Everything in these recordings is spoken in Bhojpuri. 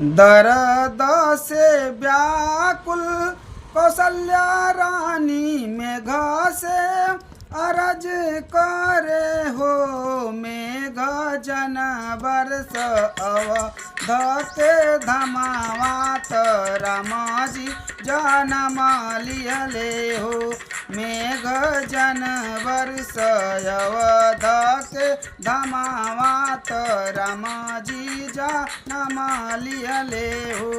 दर्द से व्याकुल कौशल्या रानी मेघ से अरज करे हो। मेघ जन बरस अवध के धमावात रामाजी जनम लियले हो। मेघ जन बरस अवध के धमावात रामाजी जनम लियले हो।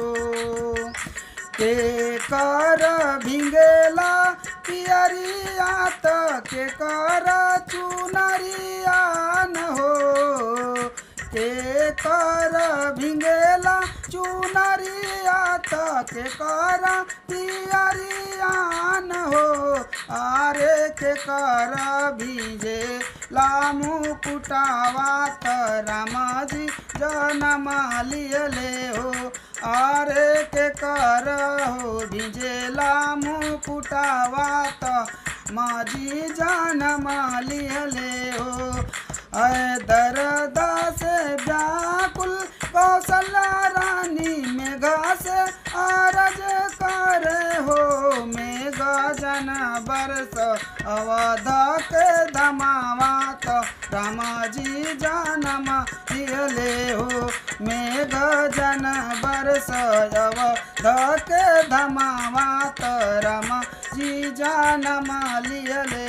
के कर भिंगेला पियरिया त के कर चुनरिया न हो। के कर भिंगेला चुनरिया त के कर पियरिया न हो। आरे के कर भिजे लामू कुटावा त रामाजी जनम लियले हो। आरे के कर हो भिजेला मुकुटावा त माजी जनम लियले हो। अय दर्द से व्याकुल कौशल्या रानी मेघा से अरज करे हो। मेघ जन बरस अवध के धमावा त रामाजी जनम लियले हो। मेघ जन बरस अवध के धमावा त रामाजी जनम लियले।